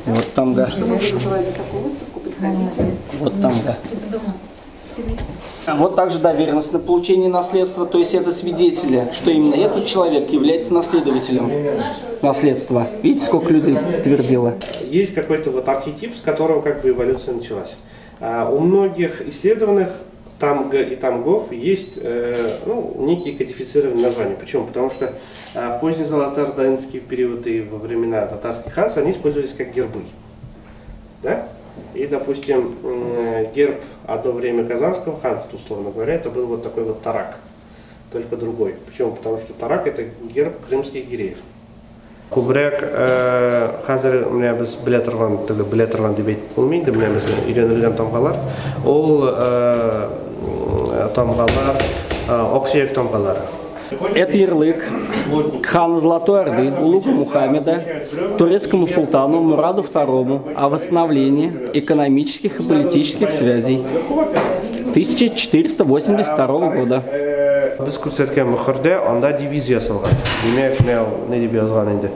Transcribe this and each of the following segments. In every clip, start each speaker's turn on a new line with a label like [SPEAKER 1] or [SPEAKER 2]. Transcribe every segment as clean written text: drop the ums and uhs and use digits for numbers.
[SPEAKER 1] Приходите.
[SPEAKER 2] Вот там, да.
[SPEAKER 1] Что мы будем проводить такую выставку, приходите.
[SPEAKER 2] Вот там, да.
[SPEAKER 1] Все вместе.
[SPEAKER 2] Вот также доверенность на получение наследства, то есть это свидетели, что именно этот человек является наследователем наследства. Видите, сколько людей твердило?
[SPEAKER 3] Есть какой-то вот архетип, с которого как бы эволюция началась. У многих исследованных тамга и тамгов есть некие кодифицированные названия. Почему? Потому что в поздний золотоордынский период и во времена татарских ханств они использовались как гербы. Да? И, допустим, герб одно время Казанского ханства, условно говоря, это был вот такой вот тарак, только другой. Почему? Потому что тарак — это герб крымских гиреев. Күбрәк хәзер менә без белә торган, теге белә торган дип әйтеп булмый инде, менә без өйрәнелгән тамгалар. Ул тамгалар аксөяк тамгалары.
[SPEAKER 2] Это ярлык хана Золотой Орды Улуга Мухаммеда турецкому султану Мураду II о восстановлении экономических и политических связей 1482 года.
[SPEAKER 3] Без күрсәткән мөхердә анда дивизия ясалган. Димәк, менә ул ни дип язган инде.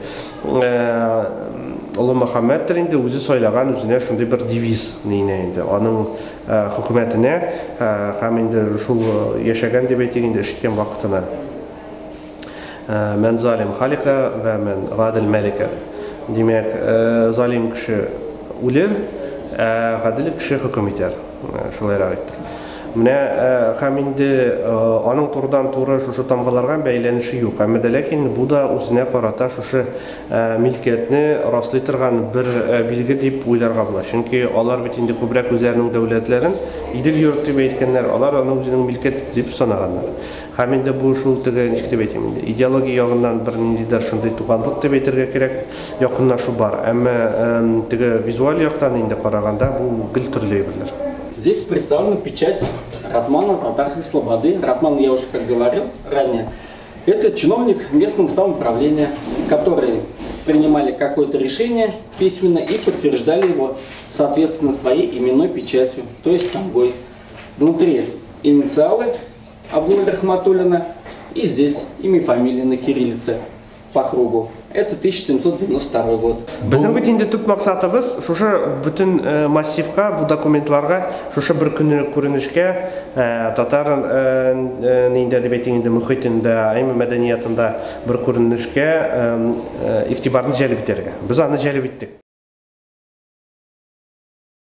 [SPEAKER 3] Олы Мөхәммәдтер инде үзе сайлаган үзенә шундый бер девиз нинә инде. Аның хөкүмәтенә һәм инде шул яшәгән дип әйтик инде ишеткән вакытына. Мән залим халика вә мән гадил мәлика. Димәк, залим кеше үлер, ә гадил кеше хөкем итәр. Шулайрак әйтте. Менә һәм инде аның турыдан туры шушы тамгаларга бәйләнеше юк. Әмма дә ләкин бу да үзенә карата шушы милкиятне раслый торган бер билге дип уйларга була. Чөнки алар бит инде күбрәк үзләренең дәүләтләрен Идел йорт дип әйткәннәр, алар аны үзенең милкияте дип санаганнар. Һәм инде бу шул теге ничек дип әйтим инде, идеология ягыннан бер ниндидер шундый туганлык дип әйтергә кирәк, якынлашу бар. Әмма теге визуаль яктан инде караганда бу гел төрле әйберләр.
[SPEAKER 2] Здесь представлена печать Ратмана Татарской Слободы. Ратман, я уже как говорил ранее, это чиновник местного самоуправления, которые принимали какое-то решение письменно и подтверждали его, соответственно, своей именной печатью, то есть тамгой. Внутри инициалы Абдуллы Рахматуллина и здесь имя и фамилия на кириллице по кругу. Это 1792 год.
[SPEAKER 3] Безнең бит инде төп максатыбыз шушы бөтен массивка, бу документларга, шушы бер көнлек күренешкә, татар нинди дип әйтик инде мөхитендә, әйме мәдәниятында бер күренешкә игътибарны җәлеп итәргә. Без аны җәлеп иттек.